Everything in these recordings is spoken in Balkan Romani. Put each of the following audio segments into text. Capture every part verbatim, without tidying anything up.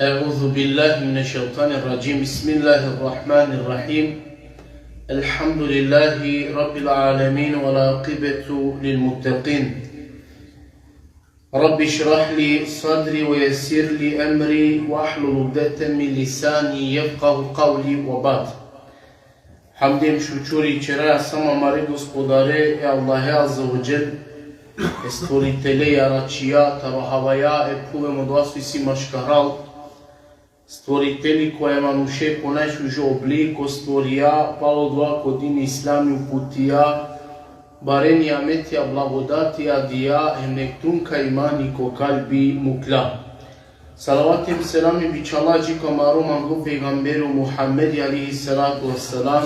أعوذ بالله من الشيطان الرجيم. بسم الله الرحمن الرحيم. الحمد لله رب العالمين والعاقبة للمتقين. رب اشرح لي صدري ويسر لي أمري واحلل عقدة من لساني يفقه قولي وبعد. Hamdi hem šukuri ćeraja samo amare Gospodare, e Allahe Azze ve Dželle, e Stvoritele e aračija taro havaja, e phuve hem odova so isi maškaral. Stvoriteli kova e manuše ko najšužo obliko stvorija, palo odova ko dini islami uputija, bare nijametija, blagodatija dija, hem nek trunka imani ko kalbi muklja. Salavati hem selami bičhala dži ko amaro manglo pejgamberi o Muhammedi alejhi salatu vesselam,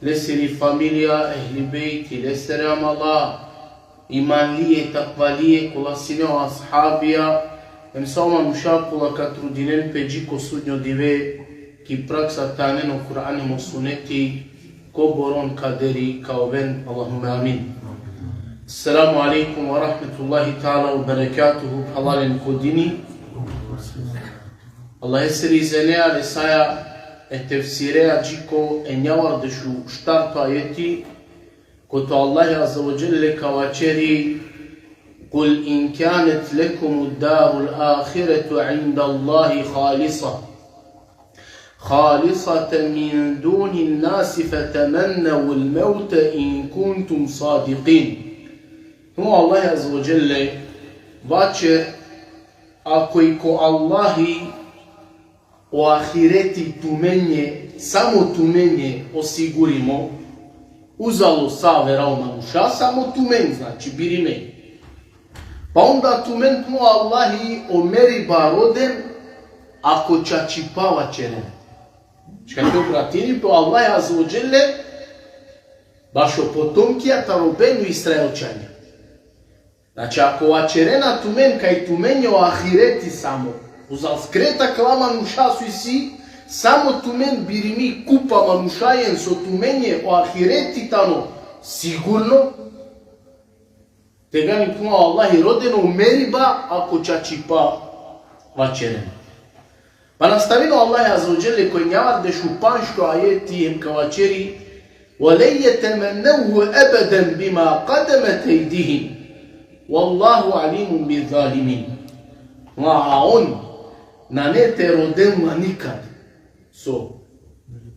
lesiri familija, ehli bejti, lesere amala, imanlije, takvalije, kola sine o ashabija, hem sa o manuša kola ka trudinen pe dži ko sudnjo dive, ki praksa te anen o Kur'ani hem o suneti, kobor on kaderi ka oven, Allahumme amin. Esselamu alejkum ve rahmetullahi teala ve berekatuhu, phralalen ko dini. Allahesiri izenea lesaja e tefsireja dži ko enjavardeš u štarto ajeti, kote o Allahi Azze ve Dželle ka vaćeri: قل إن كانت لكم الدار الآخرة عند الله خالصة، خالصة من دون الناس فتمنوا الموت إن كنتم صادقين. Hem o Allahi Azze ve Dželle vaćer: Ako i ko Allahi o ahireti tumenđe, samo tumenđe osigurimo, uzalo sa avera o manuša, samo tumen, znači, birime. Pa onda tumen, phenela o Allahi, o meriba roden, ako čačipa vaćeren. Šaj te obratini pe o Allahi Azze ve Dželle bašo potomkija taro Benu Israilćanja. Znači, ako vaćerena tumen kaj tumenđe o ahireti samo, uzal skret akala manuša so isi, samo tumen birimi kupa manušajen so tumenđe o ahireti tano sigurno, tegani, phenela o Allahi, roden o meriba ako čačipa vaćeren. Pa nastavini o Allahi Azze ve Dželle ko enjavardeš u pandžto ajeti hem ka vaćeri: ولن يتمنوه أبدا بما قدمت أيديهم والله عليم بالظالمين. Ma on nane te roden la nikad so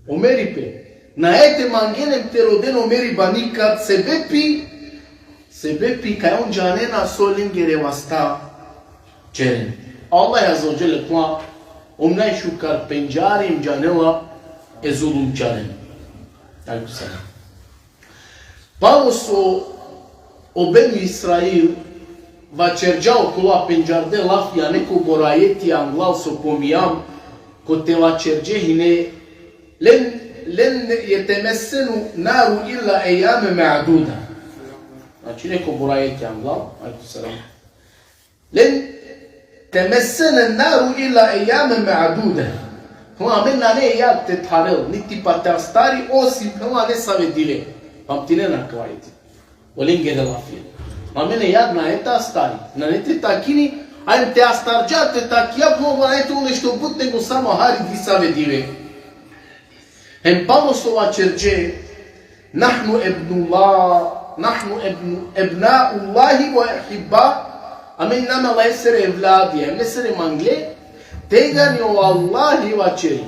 o meripe. Nane te mangen hem te roden o meriba nikad, sebepi, sebepi kaj on džanena so lengere vasta ćeren. Allah Azze ve Dželle phenela, ov najšukar pendžari hem džanela e zulumčaren. Alejkum selam. Palo so o Benu Israil vaćerđa okola pendžarde lafija, nekobor ajeti anglal so pominjam, kote vaćerđe hine: لن، لن يتمسنا النار إلا أياما معدودة. Znači, nekobor ajeti anglal, alejkum selam. لن تمسنا النار إلا أياما معدودة. Phenela, amen nane e jag te tharel, niti pa te astari, osim, phenela, nesave dive. Pamtinena akava ajeti. Olengere lafija. Amen e jag nane te astari, nane te takini, a em te astarđa te takija, phenela, nane te ol nešto but, nego samo hari disave dive. Hem palo so vaćerđe: نحن أبناء الله، نحن أبن-، أبناء الله وأحباؤه. Amen iname Allahesere evladija, hem lesere mangle, tegani o Allahi vaćeri: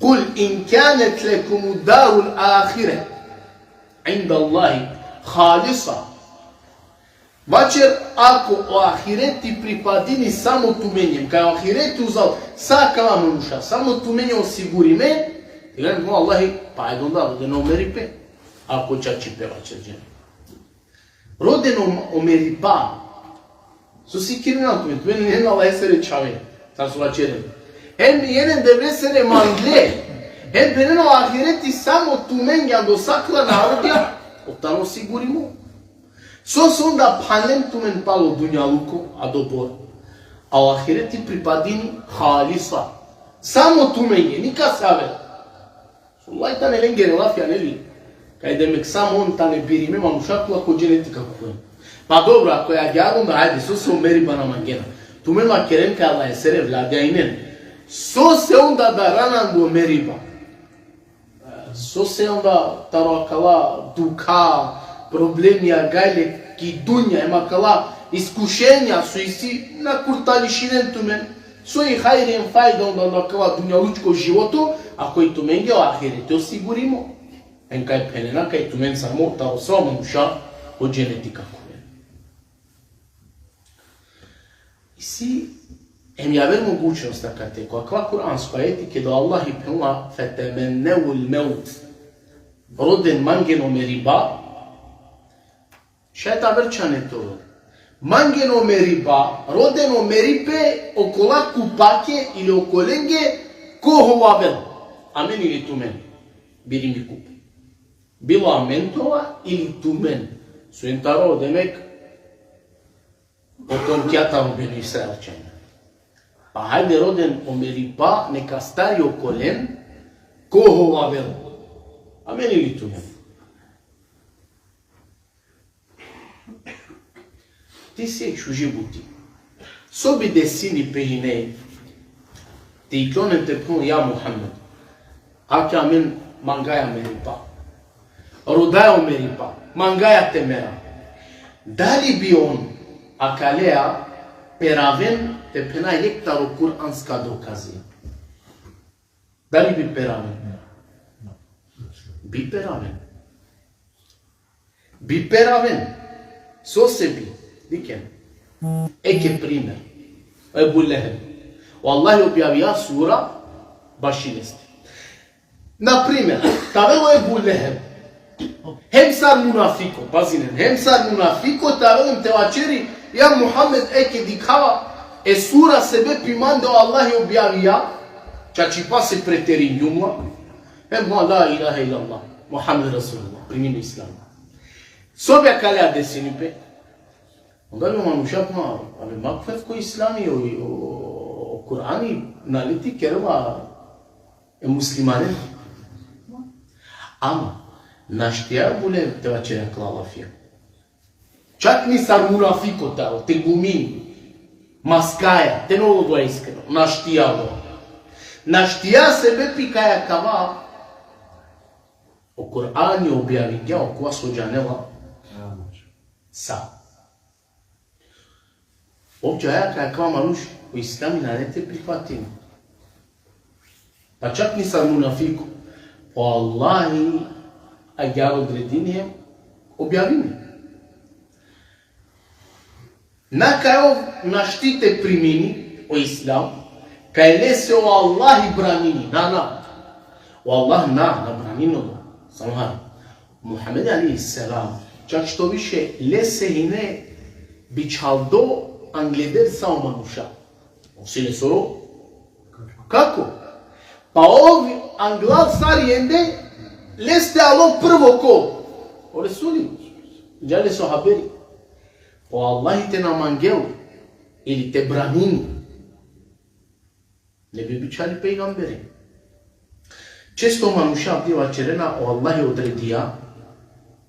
قل إن كانت لكم الدار الآخرة عند الله خالصة. Vaćer, ako o ahireti pripadini samo tumenđe, kaj o ahireti uzal sa akala manuša, samo tumenđe osigurime, tegani, phenela o Allahi, pa ajde onda, roden o meripe, ako čačipe vaćerđe. Roden o, o meripa. So sikirina tumen, tumen nane Allahesere čhave, sar so vaćeren. Hem jeren Devlesere mangle, hem deren o ahireti samo tumenge, ando sa akala narodija, ov tano sigurimo. So, so onda phanlen tumen palo dunjaluko, adobor. A o ahireti pripadini halisa. Samo tumenge, nikase aver. Vallahi tane lengere lafija, neli? Kaj demek samo on tane birime manuša kola ko dženeti ka khuven. Pa dobro, ako e agjaar, onda ajde, so, so meriba na mangena. Tumen vakeren kaj Allahesere evladija inen. Sose onda darana ando meriba? Sose onda taro akala dukha, problemija, gajle ki dunja, em akala iskušenja so isi na kurtališinen tumen? So i hajri em fajda onda ando akala dunjalučko životo, ako i tumenge o ahireti osigurimo? Em kaj phenena kaj tumen samo taro sa o manuša o dženeti ka khuven. Isi em javer mogućnost akate, ko akava kuransko ajeti, keda o Allahi phenela: "Fetemennevul mevt", roden, mangen o meriba, šaj te aver čhane te ovel. Mangen o meriba, roden o meripe okola kupake ili okolenge ko hovavel. Amen ili tumen? Birimi kupe. Bilo amen te ova ili tumen. So em taro, demek, potomkija taro Benu Israil čhane. Pa hajde roden o meriba, neka stari okolen ko hovavel. Amen ili tumen? Ti si jekh šuži buti. So bi desini pe hine, te iklonen te phenol: Ja Muhammed, ake amen, mangaja meriba. Rodaja o meriba, mangaja te mera. Dali bi on akalea peraven te phena jekh taro kuranska dokazija? Dali bi peraven? Bi peraven. Bi peraven. Sose bi? Dikhen. Eke primer. Ebu Leheb. O Allahi objavija sura baši leste. Na primer, te avel o Ebu Leheb, hem sar munafiko, pazinen, hem sar munafiko te avel em te vaćeri: Ja Muhammed, eke dikhava e sura sebepi mande o Allahi objavija, čačipase preteringum la, hem la ilahe illallah, Muhammed Resulullah, primini islam. So bi akalea desini pe? Onda bi o manuša phenela: Abe, ma khuv ko islami, o, o, o Kurani naleti kerela e muslimane. Ama našti o Ebu Leheb te vaćeri akala lafija. Čak ni sar munafiko te alo, te gumini, maskaja, te na ovel iskreno. Našti o. Našti sebepi kaj akava o Kurani objavingja okova so džanela sa. Ov džaja kaj akava manuš o islami nane te prihvatini. Pa čak ni sar munafiko. O Allahi agjaar odredini hem objavini. Na kaj ov našti te primini o islam, kaj lese o Allahi branini. Na, na. O Allah na, na branini odova. Samo hari. Muhammed alejhi selam, čak što više, lese hine bičhaldo angleder sa o manuša. Ov si lesoro kako? Pa ov anglal sar jende, leste alo prvo ko? O Resuli. Džale so haberi. O Allahi te na mangel ili te branini, ne bi bičhali pejgamberi. Često manuša avdive vaćerena: O Allahi odredija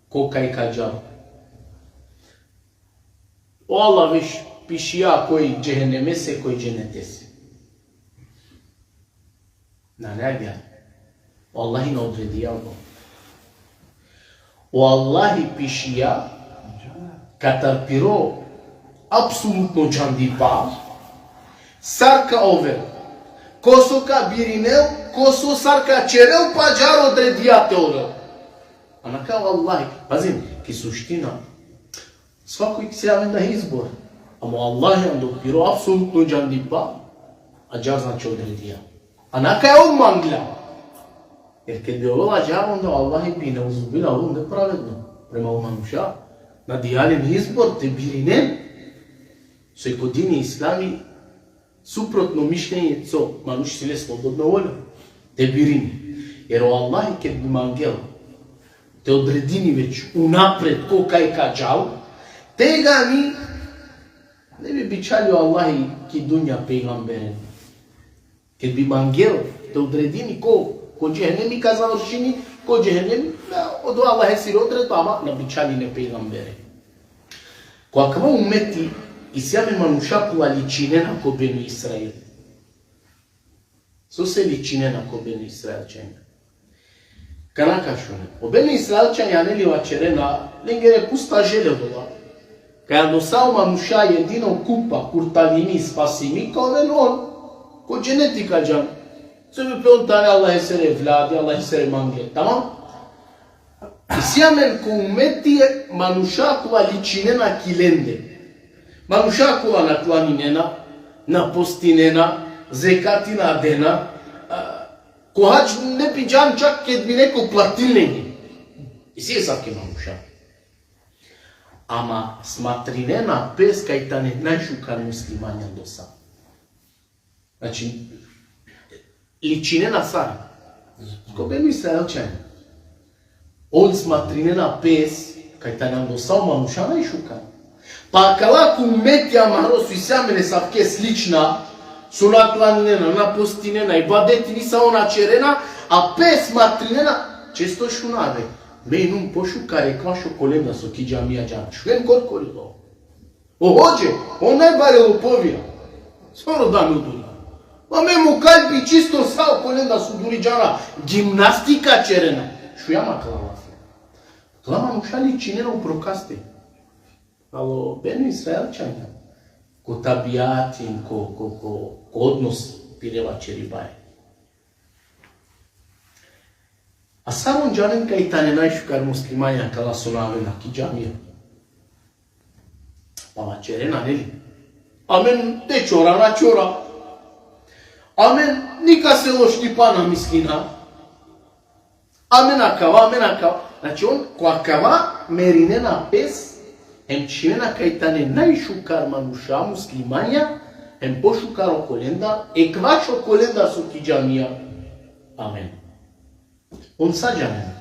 ko kaj ka džal. O Allah već pišija koj džehennemese, koj dženetese. Nane agjaar. O Allahi na odredija odova. O Allahi pišija katar piro apsolutno džandipa, sar ka ovel, ko so ka birinel, ko so sar ka ćerel, pa džar odredija te ovel. A na kaj o Allahi, pazin, ki suština, svako isi amen da izbor. Ama o Allahi ando piro apsolutno džandipa, adžar, znači, odredija. A na kaj ov mangla. Jer ked bi ovela adžar, onda o Allahi bi, neuzubillah, ovela nepravedno prema o manuša. Na dija len izbor te birinen, so i ko dini islami suprotno mišljenje, so manuš si le slobodno volja te birini. Jer o Allahi ked bi mangel te odredini već unapred ko kaj ka džal, tegani ne bi bičhali o Allahi ki dunja pejgamberen. Ked bi mangel te odredini ko, ko džehennemi ka završini, ko džehennemi, na, odova Allahesiri odredba, ama na bičhali ine pejgamberen. Ko akava umeti, Isi amen manuša kola ličinena ko Benu Israil. Sose ličinena ko Benu Israilćanja? Kana ka šunen. O Benu Israilćanja, neli, vaćerena, lengere pusta želja odola. Kaj ando sa o manuša jedino kupa, kurtalimi, spasimi, ka oven on, ko dženeti ka džan. Sebepi on tane Allahesere evladi, Allahesere mangle. Tamam? Isi amen ko umeti manuša kola ličinena ki lende. Manuša kola na klaninena, na postinena, zekati na dena, a, ko hadž ne bi džan čak ked bi neko platil lenge. Isi esavke manuša. Ama smatrinena pes kaj tane najšukar muslimanja ando sa. Znači, ličinena sar ko Benu Israilćanja. On smatrinena pes kaj tane ando sa o manuša najšukar. Pa akala ko umeti amaro so isi amen esavke slična, so na klaninena, na postinena, ibadeti nisavo na ćerena, a pes smatrinena, često šunave. Me inum pošukar ekvaš okolenda so ki džamija džan. Šunen korkori lo. O hodže, on najbare lopovija. Soro da mi uduri. Ma me mo kalbi čisto sa okolenda so uduri džana, gimnastika ćerena. Šuja ma akala lafi. Akala manuša ličinena upro kaste? Alo, Benu Israilćanja. Ko tabiatin, ko, ko, ko, ko odnos pire vaćeribaja. A sar on džanen kaj tane najšukar muslimanja akala so na avena ki džamija? Pa vaćerena, neli? Amen te čora, na čora. Amen nikase loš tipa na mislina. Amen akava, amen akava. Znači, on ko akava merinena pes, hem činena kaj tane najšukar manuša muslimanja, hem pošukar okolenda, ekvaš okolenda so ki džamija. Amen. On sa džanena.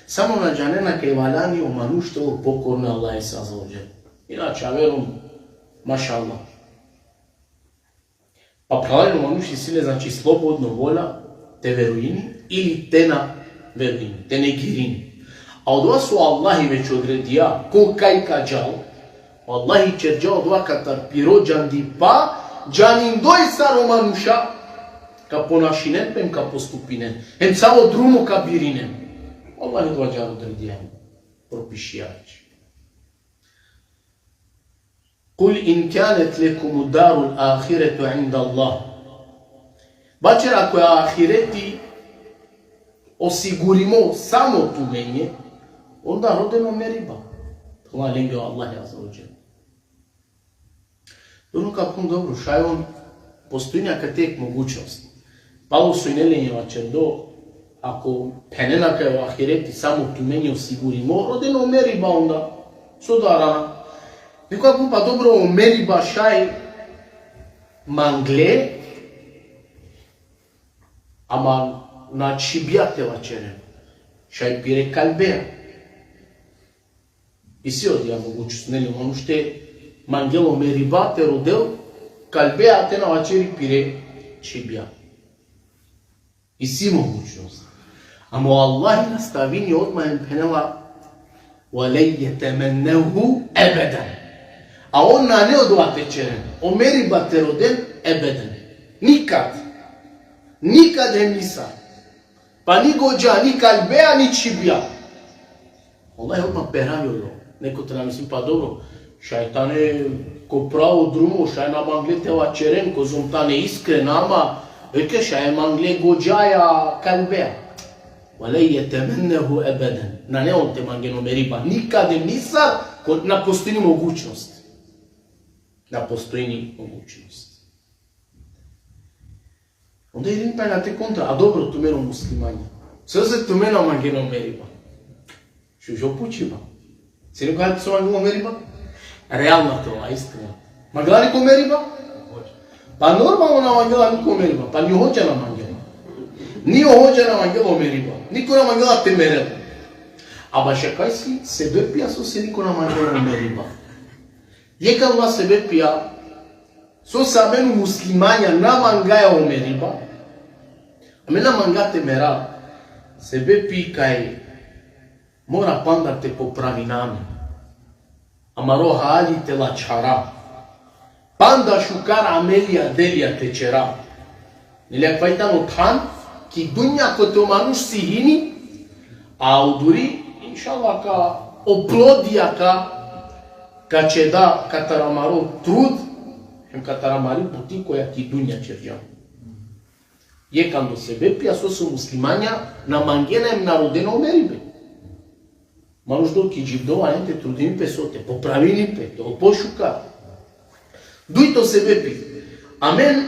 Samo na džanena kaj valjani o manuš te ovel pokorno Allahese azze ve dželle. Inače, aver on, mašallah. Pa phralalen, o manuš isi le, znači, slobodno volja te verujini ili te na verujini, te negirini. A odova so Allahi već odredija, ko kaj ka džal, Allahi ćerđa odova katar piro džandipa, džanindoj sar o manuša ka ponašinen pe hem ka postupinen. Hem savo drumo ka birinen. Allahi odova džal odredija, propišija. Kul in kanet lekumu darul ahiretu inda Allah. Vaćer, ako je ahireti osigurimo samo tumenđe, onda roden o meriba. Hvala lenge o Allah azze ve dželle. Dobro, ka pun dobro, šaj on postojini akate jek mogućnost. Palo so ine lenđe vaćerdo, ako phenena kaj o ahireti samo tumenđe osigurimo, roden o meriba onda. So da arana? Neko ka pun, pa dobro, o meriba šaj mangle, ama na čhibja te vaćeren. Šaj pire kalbeja. Isi odija mogućnost, neli, o manuš te mangel o meriba te rodel kalbeja, te na vaćeri pire čhibja. Isi mogućnost. Ama o Allah nastavini odma hem phenela: "Ve len jetemennehu ebeden." A on nane odova te ćeren, o meriba te roden ebeden. Nikad. Nikad hem nisar. Pa ni godža, ni kalbeja, ni čhibja. Vallahi, odma peravi odova. Neko te na misli, pa dobro, šaj tane ko pravo drumo, šaj na mangle te vaćeren, kozom tane iskren, ama, eke, šaj mangle godžaja, kalbeja. "Ve len jetemennehu ebeden." Nane on te mangen o meriba. Nikad hem nisar, ko, na postojini mogućnost. Na postojini mogućnost. Onda irini pe na te kontra, a dobro, tumen o muslimanja. Sose tumen na mangen o meriba? Šužo pučiba. Sine ko hajde so mangela o meriba? Realna te ova, iskrena. Mangela niko meriba? Pa normalno na mangela niko meriba. Pa ni o hodža na mangela. Ni o hodža na mangela o meriba. Niko na mangela te merel. A baš akaj si sebepija sose niko na mangela o meriba. Jekh akala sebepija, sose amen o muslimanja na mangaja o meriba. Amen na manga te mera, sebepi kaj mora panda te popravina amen. Amaro hali te lačhara. Panda šukar amelija, delija te ćera. Neli, akava i tano than ki dunja kote o manuš sihini, a oduri, inšallah, ka o plodija ka, ka ćeda katar amaro trud, hem katar amari buti koja ki dunja ćerđam. Jekh ando sebepija sose o muslimanja na mangena hem na rodena o meribe. Manuš dol ki dživdo, valjani te trudini pe so te popravini pe, te ol pošukar. Dujto sebepi, amen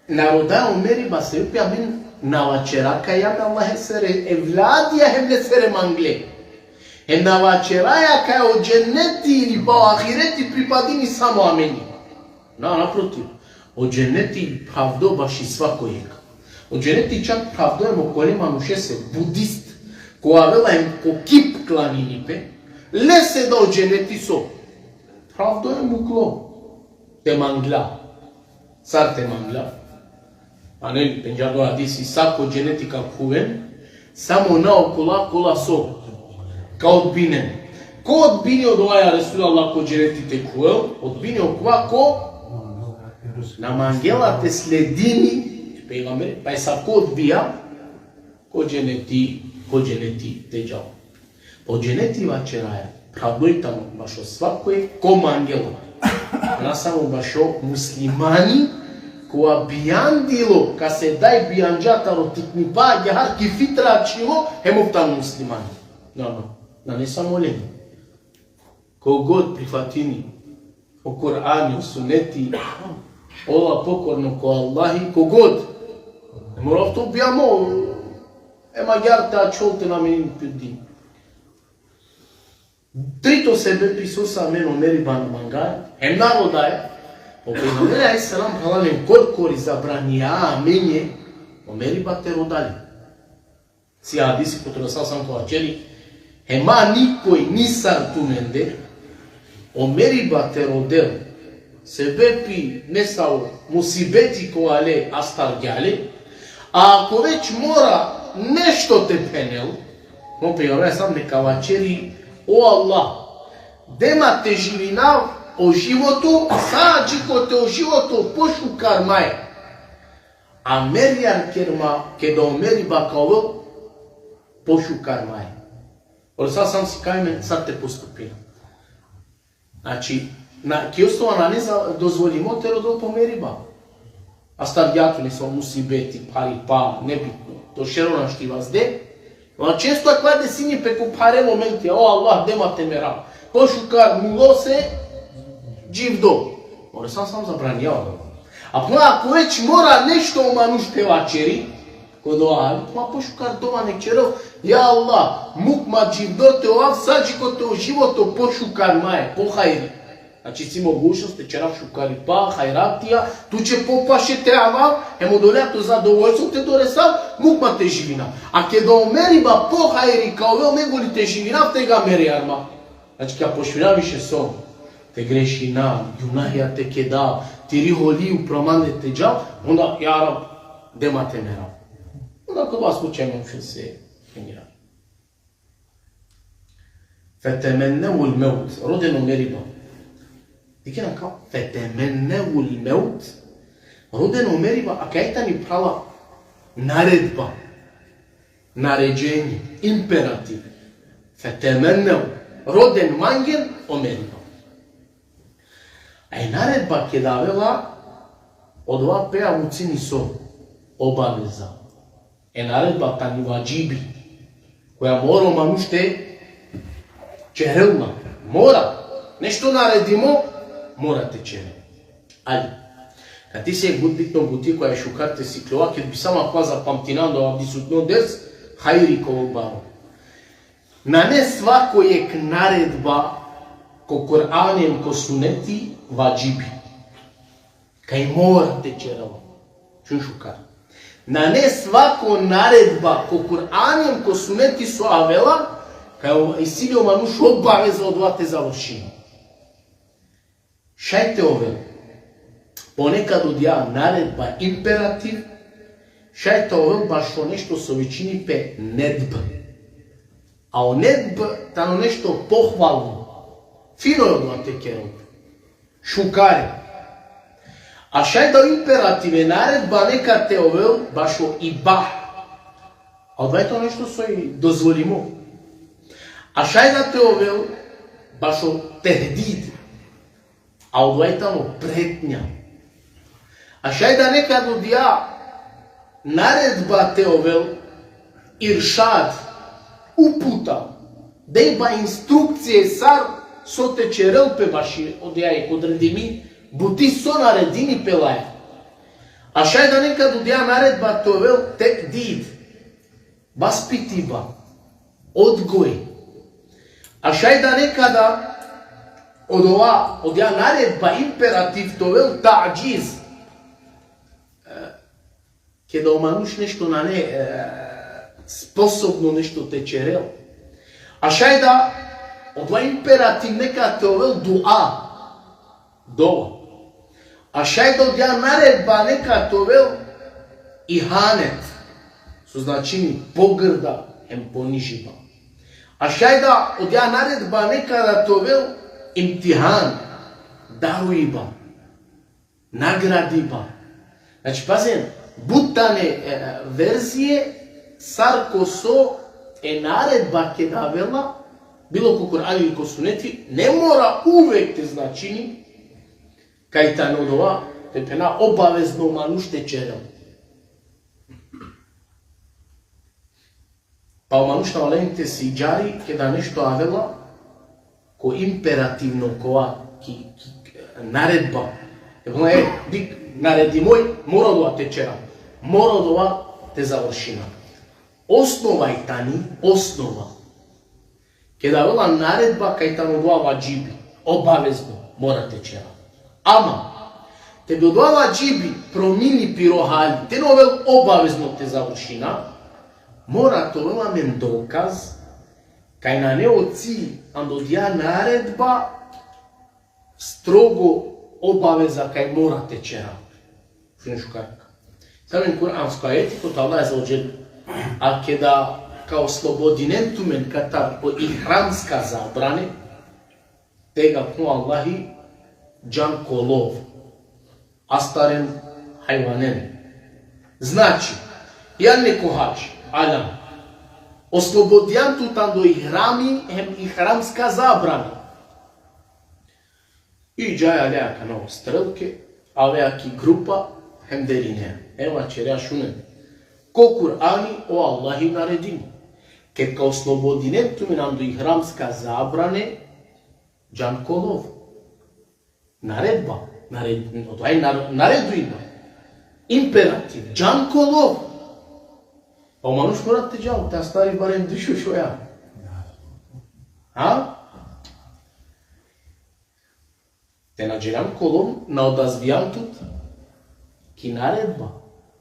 na rodaja o meriba sebepi amen na vaćera kaj amen Allahesere evladija hem lesere mangle. Hem na vaćeraja kaj o dženeti ili pa o ahireti pripadini samo amenge. Na, naprotiv. O dženeti phravdo baši svako jekh. O dženeti čak phravdo hem okole manušese, budist, ko avela hem ko kip klanini pe, lese da o dženeti so? Phravdo hem muklo. Te mangla. Sar te mangla? Amen pendžardo hadisi, sa ko dženeti ka khuven, samo na okola kola so ka odbinen. Ko odbini odova, ja Resulallah, ko dženeti te khuvel? Odbini okova ko na mangela te sledini e pejgambere, pa e sa ko odbija, ko dženeti, ko dženeti te džal. Po dženeti vaćeraja, phravdo i tano bašo svako jekh ko mangela. Na samo bašo muslimani, kova bijandilo, kase daj bijanđa taro tiknipa, agjaar ki fitra ačhilo, hem ov tano muslimani. Na, na, nane samo len. Kogod prifatini o Kur'ani, o suneti, ola pokorno ko Allahi, kogod. Mora ov te bijamo, hem agjaar te ačhol te na menini pe din. Trito sebepi sose amen o meriba na mangaja, hem na rodaja, o pejgamberi alejhi selam, phralalen, korkori zabranija amenge o meriba te roda len. Si hadisi kote o Resul sallallahu alejhi ve sellem vaćeri, hem ma nikoj nisar tumende o meriba te rodel, sebepi nesavo musibeti kova le astargja le, a ako već mora nešto te phenel, o pejgamberi sam neka vaćeri: O Allah, de ma te živinav o životo, sa džikote o životo pošukar maje. A meriar kerma, keda o meriba ka ovel pošukar maje. O Resul sam sikavi amen sar te postupina. Znači, na, ki osnova nane za, dozvolimo te rodel po meriba. Astargja tut nesavo musibeti, pharipa, nebitno. To šero našti vazde. Ma često akava desini pe ko phare momentija: O Allah, de ma te merav. Pošukar mulo se dživdo. O Resul sam zabranija. A pa ako već mora nešto o manuš te vaćeri, ko dova, ma pošukar dova nek ćerel: Ja Allah, muk ma dživdo te ovav sa džikote o životo pošukar maje, po hajri. Znači, si mogućnost te ćerav šukaripa, hajratija, tuće popaše te avav, hem odoleja to zadovoljstvo te doresav, muk ma te živinav. A keda o meriba po hajri ka ovel, nego li te živinav, tegani meriar ma. Znači, ka počminav više so te grešinav, gunahija te kedav, tiri holi upro mande te džal, onda: Ja Rab, de ma te merav. Onda ko vas slučaj manušese trenira. Fetemennevul mevt, roden o meriba. Dikhen akava, fetemennevul mevt, roden o meriba, akava i tani, phrala, naredba, naređenje, imperativ. Fetemennev, roden, mangen o meriba. A i naredba keda avela, odova pe avucini so, obaveza. E naredba tani vadžibi, koja mora o manuš te ćerel ma. Mora. Nešto naredimo, mora te ćerel. Ali, kate isi jekh but bitno buti koja šukar te sikljova, ked bi samo akava zapamtina ando avdisutno ders, hajri ka ovel baro. Nane svako jekh naredba ko Kur'ani hem ko suneti vadžibi. Kaj mora te ćerel. Šun šukar. Nane svako naredba ko Kur'ani hem ko suneti so avela, kaj isi li o manuš obaveza odova te završini. Šaj te ovel. Ponekad odija naredba imperativ, šaj te ovel bašo nešto so vičini pe nedb. A o nedb tano nešto pohvalno. Fino je odova te kerel. Šukare. A šaj da o imperativ, e naredba nekad te ovel bašo ibah. A odova i tano nešto soj dozvolimo. A šaj da te ovel bašo tehdid. A odova i tano pretnja. A šaj da nekad odija naredba te ovel iršad, uputa, dejba instrukcije sar so te ćerel pe baši odija jekh odredimi buti so naredini pe laja. A šaj da nekad odija naredba te ovel tehdid, vaspitiba, odgoj. A šaj da nekada odova, odija naredba, imperativ te ovel ta'džiz. E, keda o manuš nešto nane, e, sposobno nešto te ćerel. A šaj da odova imperativ nekad te ovel dua. Dova. A šaj da odija naredba nekad te ovel ihanet. So značini pogrda hem ponižiba. A šaj da odija naredba nekada te ovel imtihan. Daruiba. Nagradiba. Znači, pazen, but tane, e, verzije, sar ko so e naredba keda avela, bilo ko Kur'ani ili ko suneti, ne mora uvek te značini kaj tano odova, te phena obavezno manuš te ćerel. Pa o manuš na valjani te sidžari, keda nešto avela, ko imperativno, kova, ki, ki, naredba. Te phena, e, dik, naredimo i, mora odova te ćera. Mora odova te završina. Osnova i tani, osnova. Keda avela naredba, kaj tano odova vadžibi, obavezno, mora te ćera. Ama, te bi odova vadžibi promini piro hali, te na ovel obavezno te završina, mora te ovel amen dokaz, kaj nane o cilj ando odija naredba strogo obaveza kaj mora te ćera. Šun šukar. Sa amen kuransko ajeti, kote Allah azze ve dželle: A keda ka oslobodinen tumen katar o ihramska zabrane, tegani o Allahi džan ko lov, astaren hajvanen. Znači, ijan neko hadž, aljam, oslobodijan tut ando ihrami hem ihramska zabrana. I džaja, alea akana o strelke, avea ki grupa, hem derinea. Hem vaćerea: Šunen. Ko Kur'ani o Allahi naredini: Ked ka oslobodinen tumen ando ihramska zabrane, džan ko lov. Naredba. Nared-, odova i nar-, nareduiba. Imperativ. Džan ko lov. Pa o manuš mora te džal, te astari barem dušo šoja. Ha? Te na dželjan ko lov, na odazvijan tut ki naredba,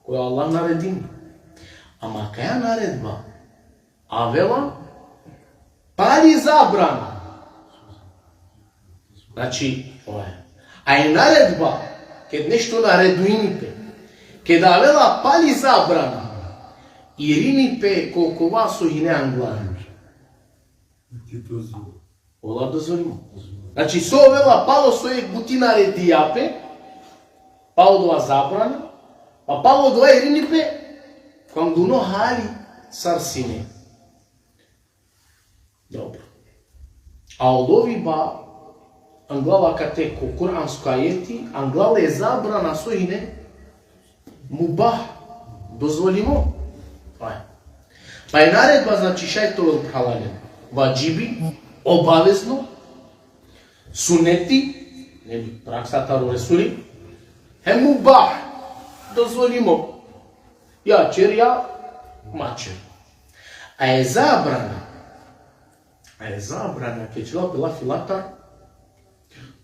koja Allah naredini. Ama kaja naredba avela pali zabrana. Znači, oja. A e naredba, ked nešto nareduini pe, keda avela pali zabrana, irini pe ko kova so hine anglal. Ola dozvolimo. Znači, so ovela palo so jekh buti naredija pe, palo odova zabrana, pa palo odova irini pe ko angluno hali sar sine. Dobro. A o loviba anglal akate ko kuransko ajeti, anglal e zabrana so hine mubah, dozvolimo. Aj. Pa e naredba, znači, šaj te ovel, phralalen, vadžibi, obavezno, suneti, ne bi praksa taro Resuli, hem mubah, dozvolimo. Ja ćer, ja ma ćer. A e zabrana, a e zabrana, ked ćerela pe lafi latar,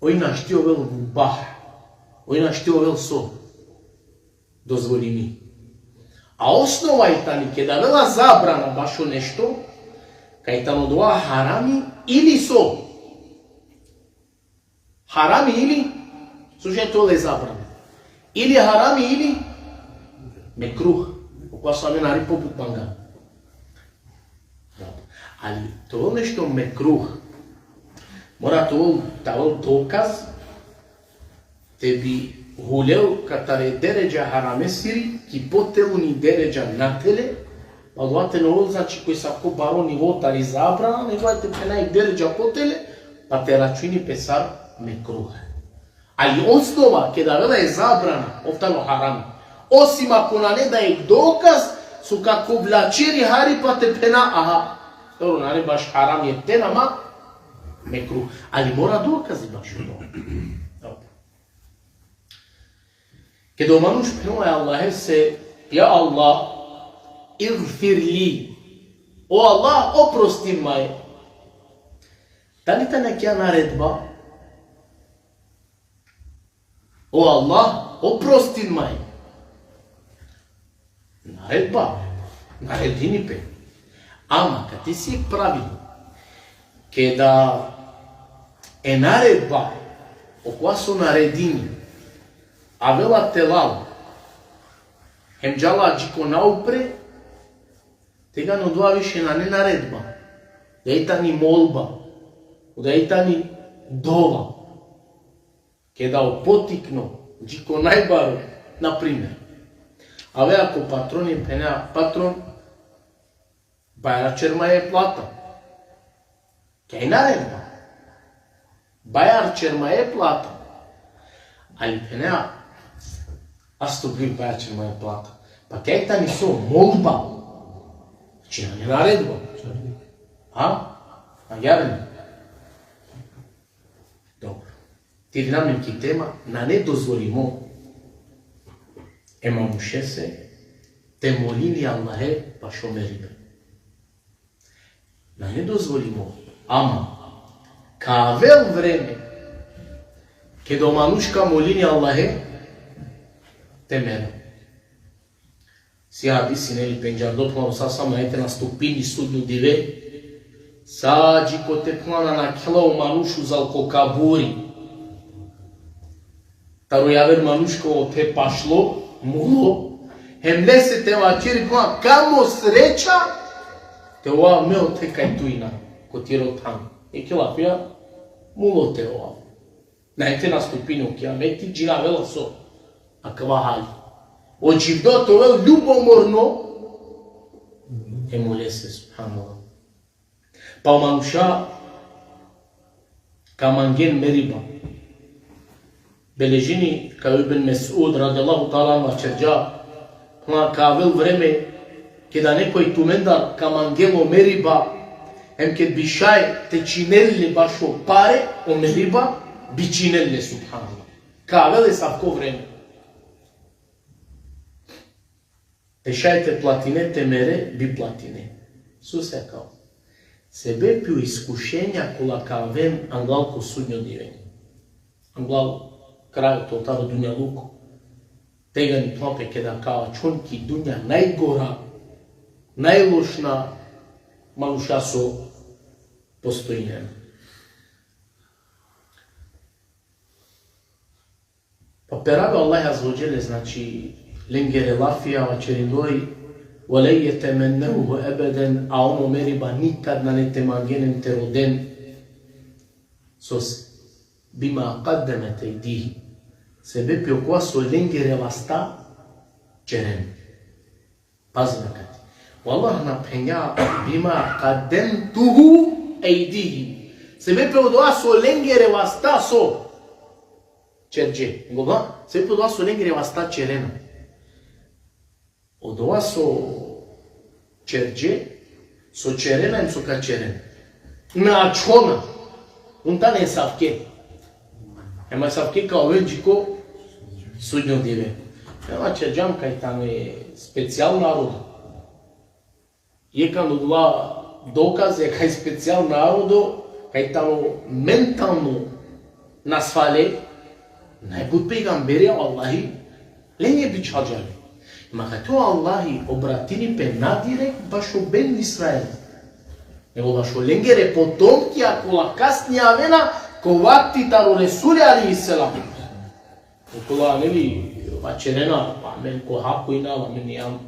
oj našti ovel mubah, oj našti ovel so dozvolimi. A osnova i tani, keda avela zabrana bašo nešto, kaj tano odova harami ili so. Harami ili, so šaj te ovel e zabrana. Ili harami ili mekruh. Okova so amen hari pobut manga. Ali te ovel nešto mekruh, mora te ovel, te ovel dokaz, te bi hulel katar e deredža haramesiri, ki poteluni deredža natele, pa dova te na ovel, znači, koj sa ko baro nivo tari zabrana, nego te phena jek deredža potele, pa te računi pe sar mekruh. Ali osnova, keda avela e zabrana, ov tano haram. Osim ako nane da jek dokaz, so ka kovlačeri hari pa te phena, aha, dobro, nane baš haram jeften, ama mekruh. Ali mora dokazi bašo to. Dobro. Keda o manuš phenela e Allahese: Ja Allah, igfir li. O Allah, oprostin maje. Dali tani akaja naredba? O Allah, oprostin maje. Naredba. Naredini pe. Ama, kate isi jek pravilo. Keda e naredba, okova so naredini, avela telal, hem džala dži ko naupre, tegani odova više nane naredba. Odova tani molba. Odova tani dova. Keda ov potikno, dži ko najbaro, na primer. Avea ko patroni, phenea: Patron, bajar ćer maje plata. Kaj naredba. Bajar ćer maje plata. Ali phenea: Astogfirullah, bajar ćer maje plata. Pa kaj tani so, molba. Znači, nane naredba. A? A javim. Dobro. Te irinam amen ki tema, nane dozvolimo e manušese te molini Allahe bašo meribe. Nane dozvolimo, ama ka avel vreme keda o manuš ka molini Allahe te mere. Si hadisi, neli, pendžardo, phenela o Resul sallallahu alejhi ve sellem: Nane te nastupini sudnjo dive, sa dži kote, phenela, na nakhela o manuš uzal ko kaburi. Taro javer manuš ka ovel pašlo, mulo, hem lese te vaćeri, phenela: Kamo sreća te ovav me ote kaj tu injan, ko tiro than. Eke lafija, mulo te ovav. Nane te nastupini o kijameti, dži na avela so akava hali. O dživdo te ovel ljubomorno e mulese, subhanallah. Pa o manuša ka mangen meriba. Beležini kaj o Ibn Mes'ud, radijallahu ta'ala anhu, vaćerđa: Phenela, ka avel vreme keda nekoj tumendar ka mangel o meriba, hem ked bi šaj te činel le bašo pare o meriba, bi činel le, subhanallah. Ka avel esavko vreme. Te šaj te platine te mere, bi platine. Sose akava? Sebepi o iskušenja kola ka aven anglal ko sudnjo dive. Anglal kraj taro dunjaluko. Tegani, phenela pe, keda ka ačhon ki dunja najgora, najlošna manuša so postojinena. Pa perave o Allah azze ve dželle, znači, lengere lafija, vaćerindoj: Ve len jetemenneuhu ebeden, a on o meriba nikad nane te mangen hem te roden. Sose? Bima kaddemet ejdihim. Sebepi okova so lengere vasta ćeren. Pazin akate. O Allah na phenđa: Bima kaddemtuhu ejdihim. Sebepi odova so lengere vasta so ćerđe. Nego, sebepi odova so lengere vasta ćerena. Odova so ćerđe, so ćerena hem so ka ćeren. Na ačhona. On tane esavke. Hem esavke ka oven dži ko sudnjo dive. Hem vaćerđam kaj tane specijalno narodo. Jekh tano odola dokaze kaj specijalno narodo, kaj tano mentalno nasvale, najbut pejgamberja, vallahi, lenge bičhalđa le. Ma kate o Allahi obratini pe na direkt bašo Benu Israil, nego bašo lengere potomkija kola kasnije avena ko vakti taro Resuli alejhi selam. Kola, neli, vaćerena: Pa amen ko hako inava, amen ijam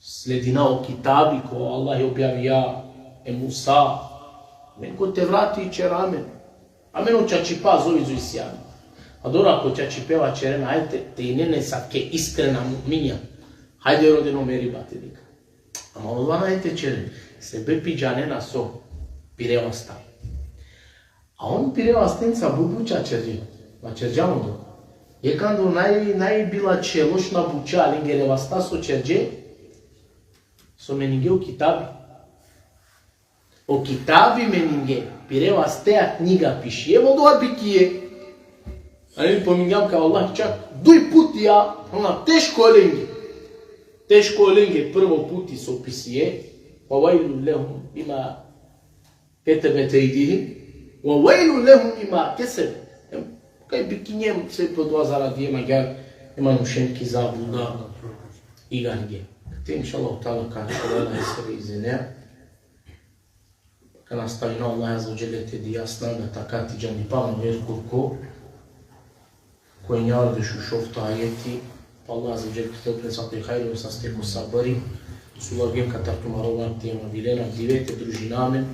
sledina o kitabi ko Allah objavija e Musa. Amen ko Tevrati ćera amen. Amen o čačipa zov izo isi amen. Adora ko čačipe vaćerena, ajde te inen asavke iskrena mu'minja. Hajde rodeno meriba te dikha. Ama ola nane te ćeren. Sebepi džanena so, pire vasta. A on pire vastenca but buća ćerđe. Ma ćerđa on do. Jekh ando naj, naj bila će lošna buća, lengere vasta so ćerđe, so meninge o kitabi. O kitabi meninge, pire vaste a knjiga pišije, vodova bikije. Ani pomingjam ka Allah čak duj putija, ona teško lenge. Teško lenge prvo puti so pisije, وَوَيْلٌ لَهُمْ مِمَّا كَتَبَتْ أَيْدِيهِمْ وَوَيْلٌ لَهُمْ مِمَّا كَسَبُوا. Kaj bikinjem se po dova zaradije, magjar e manušen ki zabluda igarge. Te inšallah ta'ala ka šovala esere izine. Ka nastavina Allah azze ve dželle te dija snaga, takati, džandipa aver kurko. Ko enjavardeš u šovto ajeti, Allah azze ve dželle te upre sa te hajri, saste ko sabri, so lagem katar tumaro van te mavilen avdive, te družina amen,